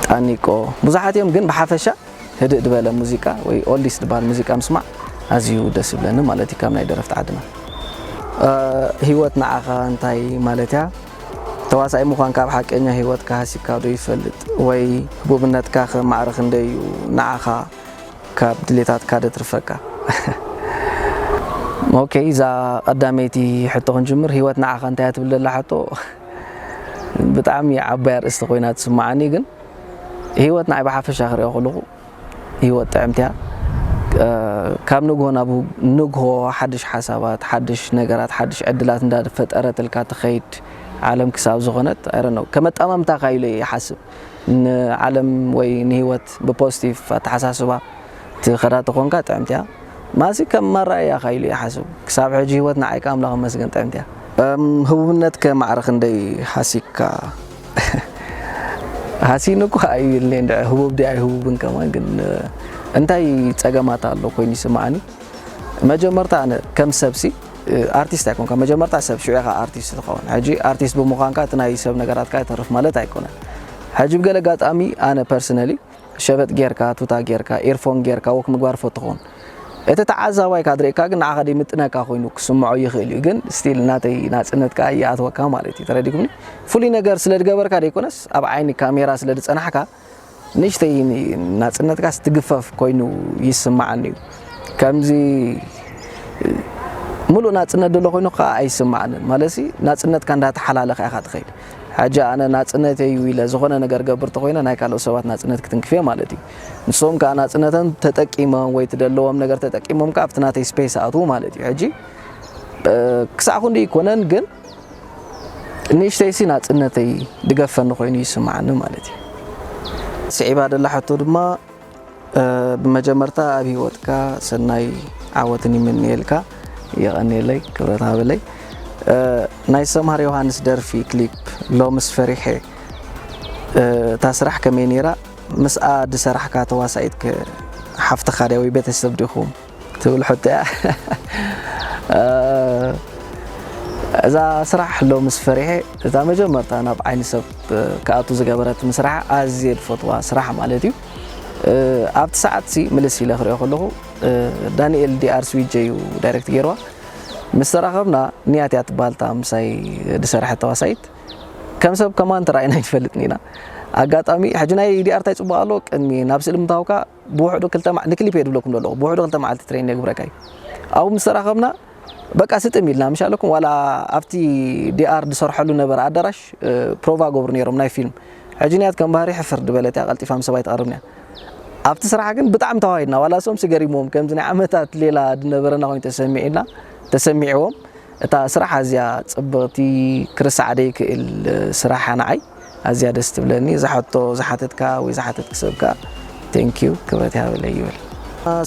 ጣኒቆ ብዙሓት እዮም፣ ግን ብሓፈሻ ህድእ ዝበለ ሙዚቃ ወይ ኦልዲስ ዝበሃል ሙዚቃ ምስማዕ ኣዝዩ ደስ ይብለኒ ማለት እዩ፣ ካብ ናይ ደረፍቲ ዓድና። እ፣ ህይወት ንዓኻ እንታይ ማለት እያ? ተዋሳኢ ምዃንካ ኣብ ሓቀኛ ህይወትካ ሃሲብካ ዶ ይፈልጥ? ወይ ህቡብነትካ ከ ማዕረ ክንደይ እዩ ንዓኻ ካብ ድሌታትካ ደትርፈካ? ኦኬ፣ እዛ ቀዳመይቲ ሕቶ ክንጅምር። ህይወት ንዓኻ እንታይ እያ ትብል ዘላ ሕቶ ብጣዕሚ ዓባይ ኣርእስቲ ኮይና ትስምዓኒ። ግን ህይወት ንዓይ ብሓፈሻ ክሪኦ ከለኹ ህይወት ጥዕምቲ እያ። እ፣ ካብ ንግሆ ናብ ንግሆ ሓድሽ ሓሳባት፣ ሓድሽ ነገራት፣ ሓድሽ ዕድላት እንዳፈጠረትልካ ትኸይድ ዓለም ክሳብ ዝኾነት፣ I don't know፣ ከመጣመምታ ካይሉ እየ ይሓስብ። ንዓለም ወይ ንህይወት ብፖዚቲቭ ኣተሓሳስባ ትኸዳ ተኾንካ ጥዕምቲ እያ። ማሲ ከም መራእያ ካይሉ ይሓስብ። ክሳብ ሕጂ ህይወት ንዓይ ከ ኣምላኽ ይመስገን ጥዕምቲ እያ። እም፣ ህቡብነት ከ ማዕረ ክንደይ ሃሲካ? ሃሲኒ እኮ ኣይብልኒ እንድዒ፣ ህቡብ ድየ ኣይህቡብን ከማን፣ ግን እንታይ ጸገማት ኣሎ ኮይኑ ይስምዓኒ። መጀመርታ ኣነ ከም ሰብሲ፣ ኣርቲስት ኣይኮንካ። መጀመርታ ሰብ ሽዑ ኢኻ ኣርቲስት ትኸውን። ሕጂ ኣርቲስት ብምዃንካ እቲ ናይ ሰብ ነገራትካ ይተርፍ ማለት ኣይኮነን። ሕጂ ብገለ ኣጋጣሚ ኣነ ፐርሰነሊ ሸበጥ ጌርካ፣ ቱታ ጌርካ፣ ኤርፎን ጌርካ ወክ ምግባር ፈትኾን። እቲ ተዓዛባይ ካድሬካ ግን ንዓኻ ደይምጥነካ ኮይኑ ክስምዖ ይኽእል እዩ። ግን ስቲል ናተይ ናጽነት ከኣ ይኣትወካ ማለት እዩ። ተረዲኩምኒ? ፍሉይ ነገር ስለ ዝገበርካ ደይኮነስ፣ ኣብ ዓይኒ ካሜራ ስለ ዝጸናሕካ፣ ንእሽተይ ናጽነትካስ ትግፈፍ ኮይኑ ይስምዓኒ እዩ። ከምዚ ምሉእ ናጽነት ዘሎ ኮይኑ ከኣ ኣይስምዓንን። ማለትሲ፣ ናጽነትካ እንዳተሓላለኸ ኢኻ ትኸይድ። ሕጂ ኣነ ናጽነተይ እዩ ኢለ ዝኾነ ነገር ገብር ተኾይነ ናይ ካልኦት ሰባት ናጽነት ክትንክፍ እየ ማለት እዩ። ንሶም ከኣ ናጽነቶም ተጠቂሞም ወይ ትደለዎም ነገር ተጠቂሞም ከኣ ኣብቲ ናተይ ስፔስ ኣትዉ ማለት እዩ። ሕጂ፣ እ፣ ክሳዕ ክንዲ ኣይኮነን ግን ንእሽተይሲ ናጽነተይ ድገፈኒ ኮይኑ ይስምዓኒ ማለት እዩ። ስዒባ ደላ ሕቶ ድማ፣ እ፣ ብመጀመርታ ኣብ ህይወትካ ሰናይ ዓወትን ይምንየልካ። የቐንየለይ፣ ክብረት ሃበለይ። እ፣ ናይ ሰምሃር ዮሃንስ ደርፊ ክሊፕ ሎምስ ፈሪሐ፣ እ፣ እታ ስራሕ ከመይ ነይራ? ምስኣ ዝሰራሕካ ተዋሳኢት ከ ሓፍትኻ ድያ ወይ ቤተሰብ ዲኹም? ትብል ሕቶ እያ። እ፣ እዛ ስራሕ ሎምስ ፈሪሐ፣ እታ መጀመርታ ናብ ዓይኒ ሰብ ክኣቱ ዝገበረት ምስራሕ ኣዝየ ዝፈትዋ ስራሕ ማለት እዩ። እ፣ ኣብቲ ሰዓትሲ ምልስ ኢለ ክሪኦ ከለኹ፣ እ፣ ዳንኤል ዲ ኣር ስዊጀ እዩ ዳይሬክት ገይርዋ። ምስ ተራኸብና፣ ንያት እያ ትበሃል እታ ምሳይ ዝሰርሐት ተዋሳኢት። ከም ሰብ ከማን ተራኢና ኣይንፈልጥን ኢና። ኣጋጣሚ፣ ሕጂ ናይ ዲ ኣር እንታይ ጽቡቕ ኣሎ፣ ቅድሚ ናብ ስእሊ ምታውካ ብውሕዱ ክልተ መዓ-፣ ንክሊፕ እየ ዝብለኩም ዘለኹ፣ ብውሕዱ ክልተ መዓልቲ ትሬን የግብረካ እዩ። ኣብኡ ምስ ተራኸብና፣ በቃ ስጥም ኢልና፣ ምሽ ኣለኩም፣ ዋላ ኣብቲ ዲ ኣር ዝሰርሐሉ ነበረ ኣዳራሽ፣ እ፣ ፕሮቫ ገብሩ ነይሮም ናይ ፊልም። ሕጂ ንያት ከም ባህሪ ሕፍር ዝበለት እያ፣ ቀልጢፋ ምስ ሰብኣይ ትቐርብን እያ። ኣብቲ ስራሕ ግን ብጣዕሚ ተዋሂድና፣ ዋላ እሶምሲ ገሪምዎም፣ ከምዚ ናይ ዓመታት ሌላ ዝነበረና ኮይኑ ተሰሚዕና፣ ተሰሚዕዎም። እታ ስራሕ ኣዝያ ጽብቕቲ፣ ክርሳዕ ዘይክእል ስራሕ እያ ንዓይ። ኣዝያ ደስ ትብለኒ። እዛ ሕቶ ዝሓተትካ ወይ ዝሓተትኪ ሰብ ከኣ ቴንኪዩ፣ ክብረት ይሃበለይ ይብል።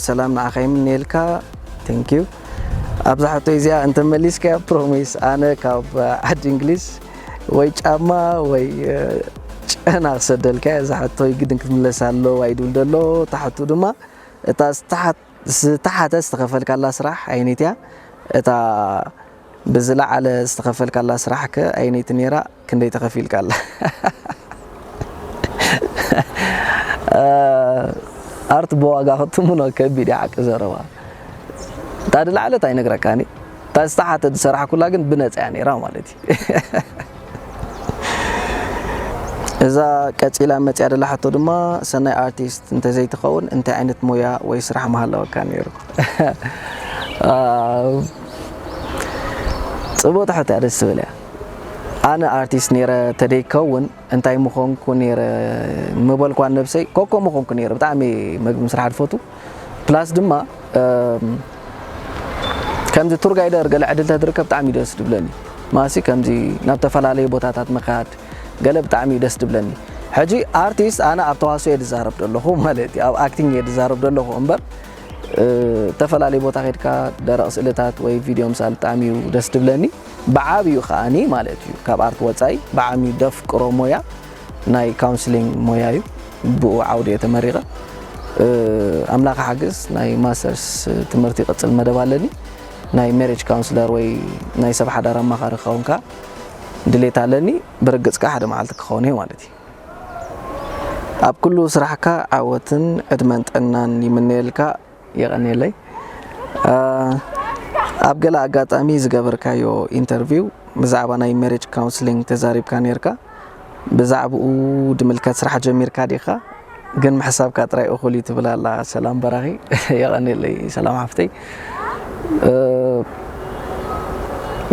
ሰላም ንዓኻ ይምነየልካ። ቴንኪዩ። ኣብዛ ሕቶ እዚኣ እንተመሊስካያ ፕሮሚስ ኣነ ካብ ዓዲ እንግሊዝ ወይ ጫማ ወይ፣ እ፣ ጨና ክሰደልካ እያ። እዛ ሕቶ ግድን ክትምለስ ኣለዋ እዩ ድብል ዘሎ። እታ ሕቶ ድማ እታ ዝተሓት-፣ ዝተሓተ ዝተኸፈልካላ ስራሕ ኣየነይቲ እያ? እታ ብዝለዓለ ዝተኸፈልካላ ስራሕ ከ ኣየነይቲ ነይራ? ክንደይ ተኸፊልካላ? እ፣ ኣርት ብዋጋ ክትምኖ ከቢድ እዩ፣ ሓቂ ዘረባ። እታ ዝለዓለት ኣይነግረካን እየ። እታ ዝተሓተ ዝሰራሕኩላ ግን ብነጻ እያ ነይራ ማለት እዩ። እዛ ቀጺላ መጽያ ደላ ሕቶ ድማ፣ ሰናይ ኣርቲስት እንተዘይትኸውን እንታይ ዓይነት ሞያ ወይ ስራሕ ምሃለወካ ነይሩ? ኣው፣ ጽቡቕቲ ሕቶ እያ፣ ደስ ትብል እያ። ኣነ ኣርቲስት ነይረ ተደይከውን እንታይ ምኾንኩ ነይረ ምበልኳ ነብሰይ፣ ኮኮ ምኾንኩ ነይረ። ብጣዕሚ መግቢ ምስራሕ ዝፈቱ። ፕላስ ድማ፣ እም፣ ከምዚ ቱር ጋይደር ገለ ዕድል ተትርከብ ብጣዕሚ እዩ ደስ ዝብለኒ። ማሲ ከምዚ ናብ ተፈላለዩ ቦታታት ምኻድ ገለ ብጣዕሚ እዩ ደስ ዝብለኒ። ሕጂ ኣርቲስት ኣነ ኣብ ተዋስኦ እየ ዝዛረብ ዘለኹ ማለት እዩ፣ ኣብ ኣክቲንግ እየ ዝዛረብ ዘለኹ እምበር፣ እ፣ ተፈላለዩ ቦታ ኸድካ ደረቕ ስእልታት ወይ ቪድዮ ምሳል ብጣዕሚ እዩ ደስ ዝብለኒ። ብዓብዩ ከኣኒ ማለት እዩ ካብ ኣርት ወጻኢ ብዓሚ ደፍቅሮ ሞያ ናይ ካውንስሊንግ ሞያ እዩ። ብኡ ዓውዲ እየ ተመሪቐ። እ፣ ኣምላኽ ሓግዝ ናይ ማስተርስ ትምህርቲ ይቕጽል መደብ ኣለኒ። ናይ ሜሬጅ ካውንስለር ወይ ናይ ሰብ ሓዳር ኣማኻሪ ክኸውን ከኣ ድሌት ኣለኒ። ብርግጽ ከኣ ሓደ መዓልቲ ክኸውን እየ ማለት እዩ። ኣብ ኩሉ ስራሕካ ዓወትን ዕድመን ጥዕናን ይምነየልካ። የቐንየለይ። እ፣ ኣብ ገለ ኣጋጣሚ ዝገበርካዮ ኢንተርቪው ብዛዕባ ናይ ሜሬጅ ካውንስሊንግ ተዛሪብካ ነይርካ። ብዛዕባኡ ድምልከት ስራሕ ጀሚርካ ዲኻ? ግን ምሕሳብካ ጥራይ እኹል እዩ ትብል ኣላ። ሰላም በራኺ። የቐንየለይ ሰላም ሓፍተይ።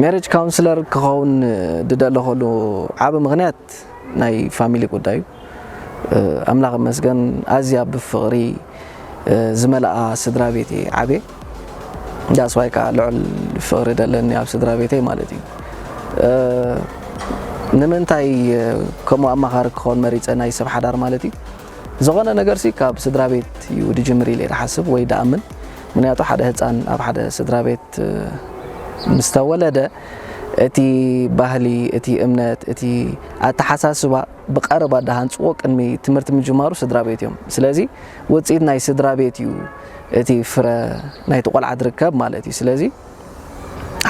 ሜሬጅ ካውንስለር ክኸውን ድደለኸሉ ዓቢ ምኽንያት ናይ ፋሚሊ ጉዳይ እዩ። ኣምላኽ ይመስገን ኣዝያ ብፍቕሪ ዝመልኣ ስድራ ቤት እየ ዓብየ። ዳስዋይ ከዓ ልዑል ፍቕሪ ደለኒ ኣብ ስድራ ቤተይ ማለት እዩ። ንምንታይ ከምኡ ኣማኻሪ ክኸውን መሪፀ ናይ ሰብ ሓዳር ማለት እዩ? ዝኾነ ነገርሲ ካብ ስድራ ቤት እዩ ድጅምር ኢለ ድሓስብ ወይ ድኣምን። ምክንያቱ ሓደ ህፃን ኣብ ሓደ ስድራ ቤት ምስ ተወለደ እቲ ባህሊ፣ እቲ እምነት፣ እቲ ኣተሓሳስባ ብቐረባ ድሃንፅዎ ቅድሚ ትምህርቲ ምጅማሩ ስድራ ቤት እዮም። ስለዚ ውፅኢት ናይ ስድራ ቤት እዩ እቲ ፍረ ናይቲ ቆልዓ ድርከብ ማለት እዩ። ስለዚ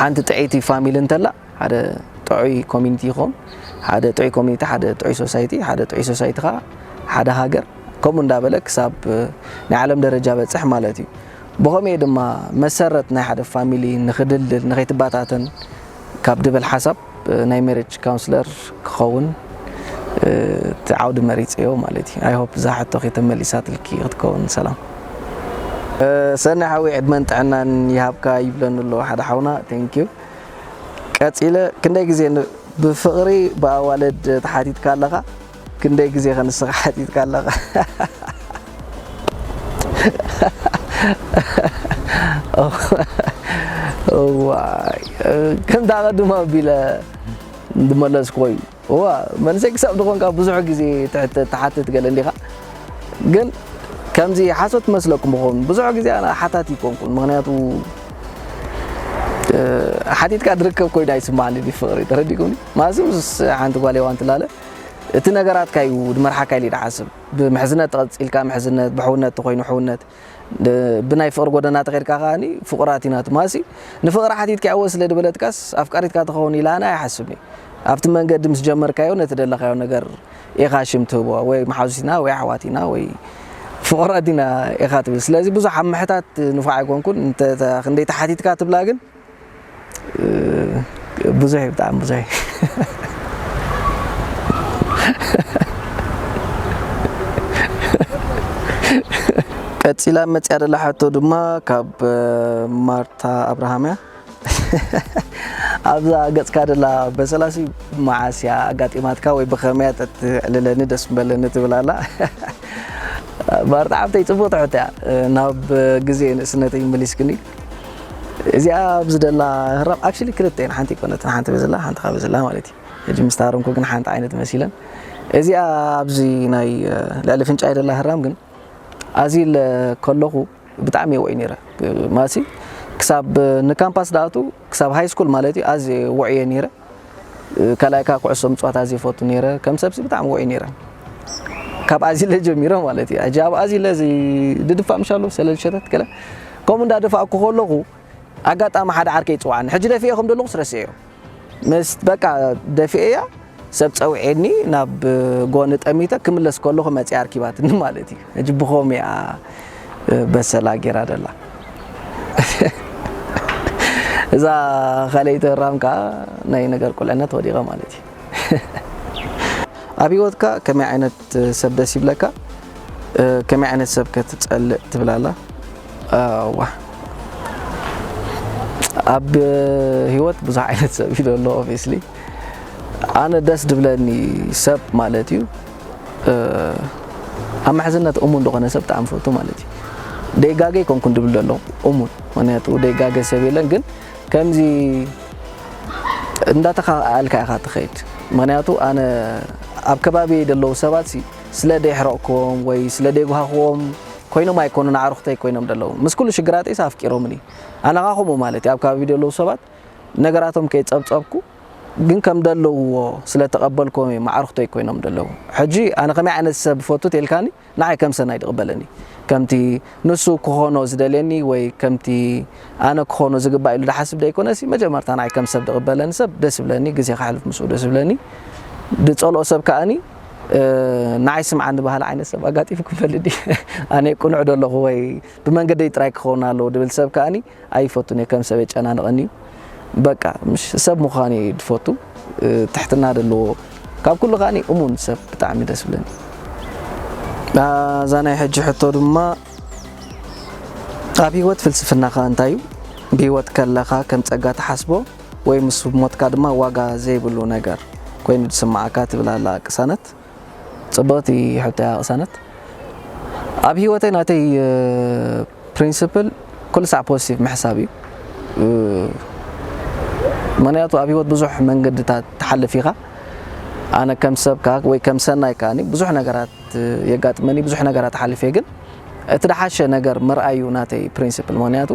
ሓንቲ ጥዕይቲ ፋሚሊ እንተላ ሓደ ጥዑይ ኮሚኒቲ ይኸውን። ሓደ ጥዑይ ኮሚኒቲ ሓደ ጥዑይ ሶሳይቲ፣ ሓደ ጥዑይ ሶሳይቲ ከዓ ሓደ ሃገር፣ ከምኡ እንዳበለ ክሳብ ናይ ዓለም ደረጃ በፅሕ ማለት እዩ። ብኸምኡ ድማ መሰረት ናይ ሓደ ፋሚሊ ንክድልድል ንከይትባታተን ካብ ድብል ሓሳብ ናይ ሜሬጅ ካውንስለር ክኸውን እቲ ዓውዲ መሪፀዮ ማለት እዩ። ኣይ ሆፕ እዛ ሕቶ ከይተመሊሳትልኪ ክትከውን። ሰላም ሰናይ ሓዊ ዕድመን ጥዕናን ይሃብካ ይብለኒ ኣሎ ሓደ ሓውና። Thank you። ቀፂለ ክንደይ ግዜ ን- ብፍቕሪ ብኣዋልድ ተሓቲትካ ኣለኻ? ክንደይ ግዜ ከ ንስኻ ሓቲትካ ኣለኻ? እዋይ፣ ከምታ ቀድሞ ኣቢለ ዝመለስኩ እዩ። እዋ፣ መንእሰይ ክሳብ ዝኾንካ ብዙሕ ግዜ ትሕት- ትሓትት ገለ እንዲኻ። ግን ከምዚ ሓሶት መስለኩም ይኸውን። ብዙሕ ግዜ ኣነ ሓታት ይኮንኩን። ምኽንያቱ ሓቲትካ ድርከብ ኮይኑ ኣይስማዕኒ ድዩ ፍቕሪ፣ ተረዲእኩምኒ? ማለትስ ሓንቲ ጓል የዋን ትላለ እቲ ነገራትካ እዩ ድመርሓካ ኢለ ድሓስብ። ብምሕዝነት ተቐጺልካ ምሕዝነት፣ ብሕውነት ተኾይኑ ሕውነት፣ ብናይ ፍቕሪ ጎደና ተኸድካ ከኣኒ ፍቑራት ኢና ትማሲ። ንፍቕሪ ሓቲትካ እወ ስለ ድበለትካስ ኣፍቃሪትካ ትኸውን ኢላና ኣይሓስብኒ። ኣብቲ መንገዲ ምስ ጀመርካዮ ነቲ ደለኻዮ ነገር ኢኻ ሽም ትህቦ፣ ወይ መሓዙት ኢና ወይ ኣሕዋት ኢና ወይ ፍቑራት ኢና ኢኻ ትብል። ስለዚ ብዙሕ ኣብ ምሕታት ንፉዕ ኣይኮንኩን። እንተ- እንተ- ክንደይ ተሓቲትካ ትብላ ግን ብዙሕ እዩ፣ ብጣዕሚ ብዙሕ እዩ። ቀፂላ መፅያ ደላ ሕቶ ድማ ካብ ማርታ ኣብርሃም እያ። ኣብዛ ገፅካ ደላ በሰላሲ መዓስ እያ ኣጋጢማትካ ወይ ብኸመያ ተትዕልለኒ ደስ ምበለኒ ትብል ኣላ። ማርታ ሓብተይ ፅቡቅ ትሕቶ እያ። ናብ ግዜ ንእስነተይ መሊስክኒ። እዚኣ ኣብዚ ደላ ህራም actually ክልተ እየን፣ ሓንቲ ኣይኮነትን፣ ሓንቲ በዘላ ሓንቲ ካብ ዘላ ማለት እዩ። ሕጂ ምስ ታረምኩ ግን ሓንቲ ዓይነት መሲለን። እዚኣ ኣብዚ ናይ ልዕሊ ፍንጫይ ደላ ህራም ግን ኣዚለ ከለኹ ብጣዕሚ እየ ውዑይ ነይረ። ማሲ ክሳብ ንካምፓስ ድኣቱ ክሳብ ሃይ ስኩል ማለት እዩ ኣዝየ ውዑየ ነይረ። ካልኣይ ከዓ ኩዕሶ ምፅዋት ኣዝየ ይፈቱ ነይረ። ከም ሰብሲ ብጣዕሚ ውዑይ ነይረ። ካብ ኣዚለ ጀሚረ ማለት እዩ። ሕጂ ኣብ ኣዚለ እዚ ድድፋእ ምሻሉ ሰለል ሸተት ገለ ከምኡ እንዳደፋእኩ ከለኹ ኣጋጣሚ ሓደ ዓርከይ ይፅዋዕኒ። ሕጂ ደፊኤ ከም ዘለኹ ስረስዐዮ። ምስ በቃ ደፊኤያ ሰብ ፀውዔኒ ናብ ጎኒ ጠሚተ ክምለስ ከለኹ መፅያ ኣርኪባትኒ ማለት እዩ። ሕጂ ብኸምኡ እያ በሰላ ጌራ ደላ። እዛ ካልኣይቲ ህራም ከዓ ናይ ነገር ቁልዕነት ወዲቐ ማለት እዩ። ኣብ ህይወትካ ከመይ ዓይነት ሰብ ደስ ይብለካ? ከመይ ዓይነት ሰብ ከ ትፀልእ ትብል ኣላ? እዋ፣ ኣብ ህይወት ብዙሕ ዓይነት ሰብ እዩ ዘሎ። Obviously ኣነ ደስ ድብለኒ ሰብ ማለት እዩ ኣብ ምሕዝነት እሙን ዝኾነ ሰብ ብጣዕሚ ፈቱ ማለት እዩ። ደይጋገ ኣይኮንኩን ድብል ዘሎ እሙን፣ ምክንያቱ ደይጋገ ሰብ የለን፣ ግን ከምዚ እንዳተኻኣልካ ኢኻ ትኸይድ። ምክንያቱ ኣነ ኣብ ከባቢ ዘለዉ ሰባት ሲ ስለ ደይሕረቕክዎም ወይ ስለ ደይጓሃኽዎም ኮይኖም ኣይኮኑን፣ ኣዕሩኽተይ ኮይኖም ዘለዉ። ምስ ኩሉ ሽግራተይስ ኣፍቂሮምኒ። ኣነ ኸዓ ከምኡ ማለት እዩ። ኣብ ከባቢ ዘለዉ ሰባት ነገራቶም ከይጸብጸብኩ ግን ከም ዘለውዎ ስለ ተቐበልክዎም እዮም ኣዕሩኽተይ ኮይኖም ዘለዉ። ሕጂ ኣነ ከመይ ዓይነት ሰብ ፈቱ ተልካኒ ንዓይ ከም ሰናይ ድቕበለኒ። ከምቲ ንሱ ክኾኖ ዝደልየኒ ወይ ከምቲ ኣነ ክኾኖ ዝግባእ ኢሉ ድሓስብ ደይኮነሲ፣ መጀመርታ ንዓይ ከም ሰብ ድቕበለኒ ሰብ ደስ ይብለኒ፣ ግዜ ከሕልፍ ምስኡ ደስ ይብለኒ። ድጸልኦ ሰብ ከኣኒ ንዓይ ስምዓኒ ባህሊ ዓይነት ሰብ ኣጋጢፉ ክፈልጥ ድዩ? ኣነ ቅኑዕ ዶ ኣለኹ ወይ ብመንገደይ ጥራይ ክኸውን ኣለዎ ድብል ሰብ ከኣኒ ኣይፈቱን እየ። ከም ሰብ የጨናንቐኒ እዩ። በቃ፣ ምሽ ሰብ ምዃን እየ ድፈቱ። ትሕትና ደለዎ፣ ካብ ኩሉ ከኣኒ እሙን ሰብ ብጣዕሚ ደስ ብለኒ። እዛ ናይ ሕጂ ሕቶ ድማ፣ ኣብ ህይወት ፍልስፍናኻ እንታይ እዩ? ብህይወት ከለኻ ከም ጸጋ ትሓስቦ ወይ ምስ ሞትካ ድማ ዋጋ ዘይብሉ ነገር ኮይኑ ዝስምዓካ ትብል ኣላ ቅሳነት። ጽብቕቲ ሕቶ እያ ቅሳነት። ኣብ ህይወተይ ናተይ ፕሪንስፕል ኩሉ ሳዕ ፖዚቲቭ ምሕሳብ እዩ። ምክንያቱ ኣብ ህይወት ብዙሕ መንገድታት ትሓልፍ ኢኻ። ኣነ ከም ሰብ ከኣ ወይ ከም ሰናይ ከኣ ብዙሕ ነገራት የጋጥመኒ፣ ብዙሕ ነገራት ሓልፍ እየ። ግን እቲ ደሓሸ ነገር ምርኣይ እዩ ናተይ ፕሪንስፕል። ምክንያቱ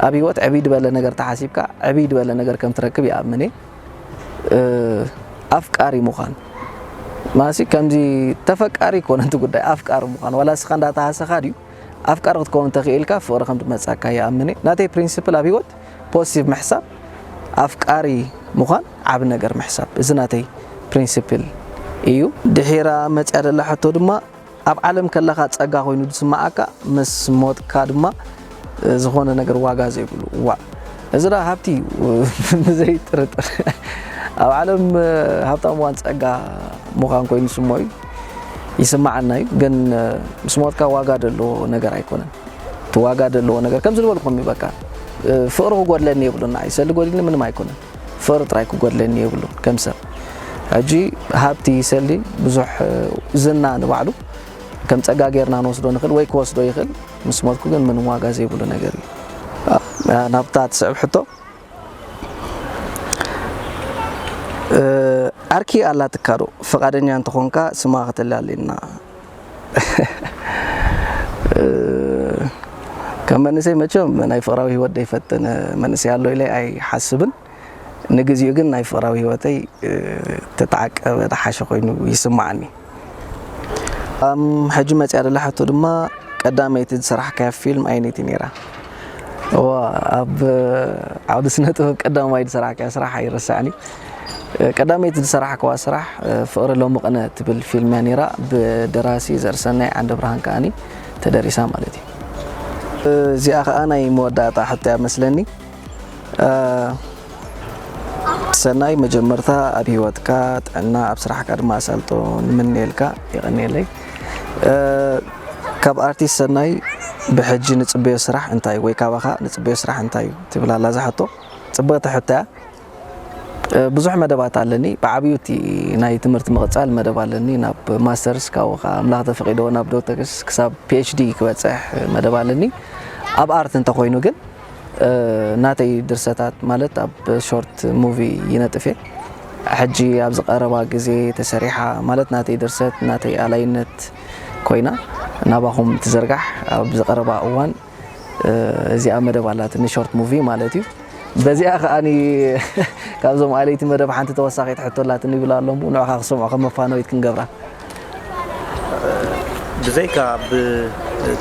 ኣብ ህይወት ዕብይ ዝበለ ነገር ተሓሲብካ ዕብይ ዝበለ ነገር ከም ትረክብ ይኣምን እየ። ኣፍቃሪ ምዃን ማሲ ከምዚ ተፈቃሪ ይኮነ እቲ ጉዳይ፣ ኣፍቃሪ ምዃን ዋላ እስኻ እንዳተሃሰኻ ድዩ ኣፍቃሪ ክትከውን ተኽኢልካ ፍቕሪ ከም ትመጻካ ይኣምን እየ። ናተይ ፕሪንስፕል ኣብ ህይወት ፖዚቲቭ ምሕሳብ፣ ኣፍቃሪ ምዃን፣ ዓቢ ነገር ምሕሳብ፣ እዚ ናተይ ፕሪንስፕል እዩ። ድሒራ መጽያ ደላ ሕቶ ድማ ኣብ ዓለም ከለኻ ጸጋ ኮይኑ ዝስምዓካ ምስ ሞትካ ድማ ዝኾነ ነገር ዋጋ ዘይብሉ። ዋ፣ እዚ ዳ ሃብቲ እዩ። ብዘይ ጥርጥር ኣብ ዓለም ሃብታም ዋን ጸጋ ምዃን ኮይኑ ስሞ እዩ ይስምዓና እዩ። ግን ምስ ሞትካ ዋጋ ዘለዎ ነገር ኣይኮነን። እቲ ዋጋ ዘለዎ ነገር ከም ዝበልኩም እዩ። በቃ ፍቕሪ ክጎድለኒ የብሉና፣ ይሰሊ ጎዲልኒ ምንም ኣይኮነን። ፍቕሪ ጥራይ ክጎድለኒ የብሉን ከም ሰብ። ሕጂ ሃብቲ ይሰሊ ብዙሕ ዝና ንባዕሉ ከም ጸጋ ጌርና ንወስዶ ንኽእል ወይ ክወስዶ ይኽእል። ምስ ሞትኩ ግን ምንም ዋጋ ዘይብሉ ነገር እዩ። ናብታ ትስዕብ ሕቶ፣ ዓርኪ ኣላትካ ዶ? ፍቓደኛ እንተኾንካ ስማ ከተላልየና። ከም መንእሰይ መቸም ናይ ፍቕራዊ ህይወት ዘይፈተነ መንእሰይ ኣሎ ኢለ ኣይሓስብን። ንግዚኡ ግን ናይ ፍቕራዊ ህይወተይ ተተዓቀበ ዝሓሸ ኮይኑ ይስምዓኒ። ሕጂ መፅያ ደላ ሕቶ ድማ ቀዳመይቲ ዝሰራሕካያ ፊልም ኣየነይቲ ነይራ? እዋ፣ ኣብ ዓውዲ ስነ ጥበብ ቀዳማይ ዝሰራሕካያ ስራሕ ኣይረሳዕን እዩ። ቀዳመይቲ ዝሰራሕክዋ ስራሕ ፍቕሪ ሎሚ ቅነ ትብል ፊልም እያ ነይራ። ብደራሲ ዘርሰናይ ዓንደ ብርሃን ከኣኒ ተደሪሳ ማለት እዩ። እዚኣ ከኣ ናይ መወዳእታ ሕቶ እያ መስለኒ። ሰናይ መጀመርታ ኣብ ህይወትካ ጥዕና ኣብ ስራሕካ ድማ ኣሳልጦ ንምነየልካ። የቐንየለይ። ካብ ኣርቲስት ሰናይ ብሕጂ ንጽበዮ ስራሕ እንታይ ወይ ካባኻ ንጽበዮ ስራሕ እንታይ እዩ ትብል ኣላ እዛ ሕቶ። ጽብቕቲ ሕቶ እያ። ብዙሕ መደባት ኣለኒ። ብዓብዩ እቲ ናይ ትምህርቲ ምቕጻል መደብ ኣለኒ። ናብ ማስተርስ ካብኡ ከኣ ኣምላኽ ተፈቒዶ ናብ ዶክተርስ ክሳብ ፒኤችዲ ክበጽሕ መደብ ኣለኒ። ኣብ ኣርት እንተኾይኑ ግን ናተይ ድርሰታት ማለት ኣብ ሾርት ሙቪ ይነጥፍ እየ። ሕጂ ኣብዚ ቀረባ ግዜ ተሰሪሓ ማለት ናተይ ድርሰት ናተይ ኣላይነት ኮይና ናባኹም ትዝርጋሕ። ኣብዚ ቀረባ እዋን እዚኣ መደብ ኣላትኒ ሾርት ሙቪ ማለት እዩ። በዚኣ ከኣ ካብዞም ኣለይቲ መደብ ሓንቲ ተወሳኺት ሕቶ ኣላትኒ ይብላ ኣለዉ። ንዕኻ ክሰምዖ ከም መፋነዊት ክንገብራ። ብዘይካ ኣብ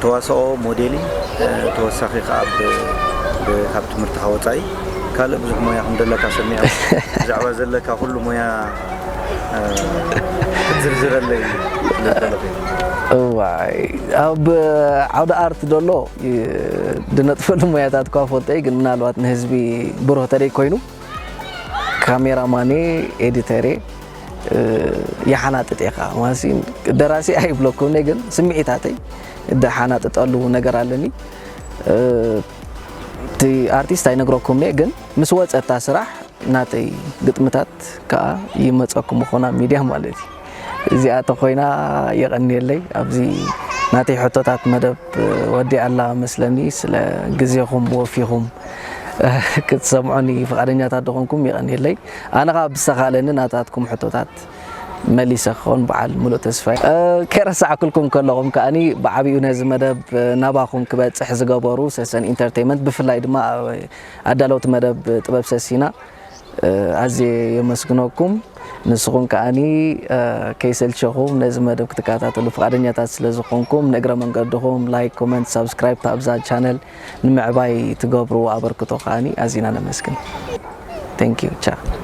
ተዋስኦ ሞዴሊንግ ተወሳኺ ከኣ ካብ ትምህርትኻ ወፃኢ ካልእ ብዙሕ ሞያ ከም ዘለካ ሰሚዐ። ብዛዕባ ዘለካ ኩሉ ሞያ ክትዝርዝረለይ ስለዝደለኹ። እዋይ፣ ኣብ ዓውዲ ኣርት ደሎ ድነጥፈሉ ሞያታት እኳ ፈልጦ ግን ምናልባት ንህዝቢ ብሩህ ተደይ ኮይኑ ካሜራማኔ፣ ኤዲተሬ ይሓናጥጥ እየ ከዓ ማለት እዩ። ደራሲ ኣይብለኩምኒ ግን ስምዒታተይ ድሓናጥጠሉ ነገር ኣለኒ። እቲ ኣርቲስት ኣይነግረኩምኒ ግን ምስ ወፀታ ስራሕ ናተይ ግጥምታት ከዓ ይመፀኩም ምኾና ሚድያ ማለት እዩ። እዚኣ ተኾይና የቐንየለይ። ኣብዚ ናተይ ሕቶታት መደብ ወዲኣላ መስለኒ። ስለ ግዜኹም ወፊኹም ክትሰምዑኒ ፍቓደኛታት ደኾንኩም የቐንየለይ። ኣነ ኸዓ ብዝተኻለኒ ናታትኩም ሕቶታት መሊሰ ክኸውን በዓል ሙሉእ ተስፋ እየ። ከይረሳዕኩልኩም ከለኹም ከኣኒ ብዓብዩ ነዚ መደብ ናባኹም ክበፅሕ ዝገበሩ ሰሰን ኢንተርቴይመንት ብፍላይ ድማ ኣዳለውቲ መደብ ጥበብ ሰሲና ኣዝየ የመስግነኩም። ንስኹም ከኣኒ ከይሰልቸኹም ነዚ መደብ ክትከታተሉ ፍቓደኛታት ስለ ዝኾንኩም ንእግረ መንገድኹም ላይክ፣ ኮመንት፣ ሳብስክራይብ ኣብዛ ቻነል ንምዕባይ ትገብርዎ ኣበርክቶ ከኣኒ ኣዚና ነመስግን። Thank you. ቻው።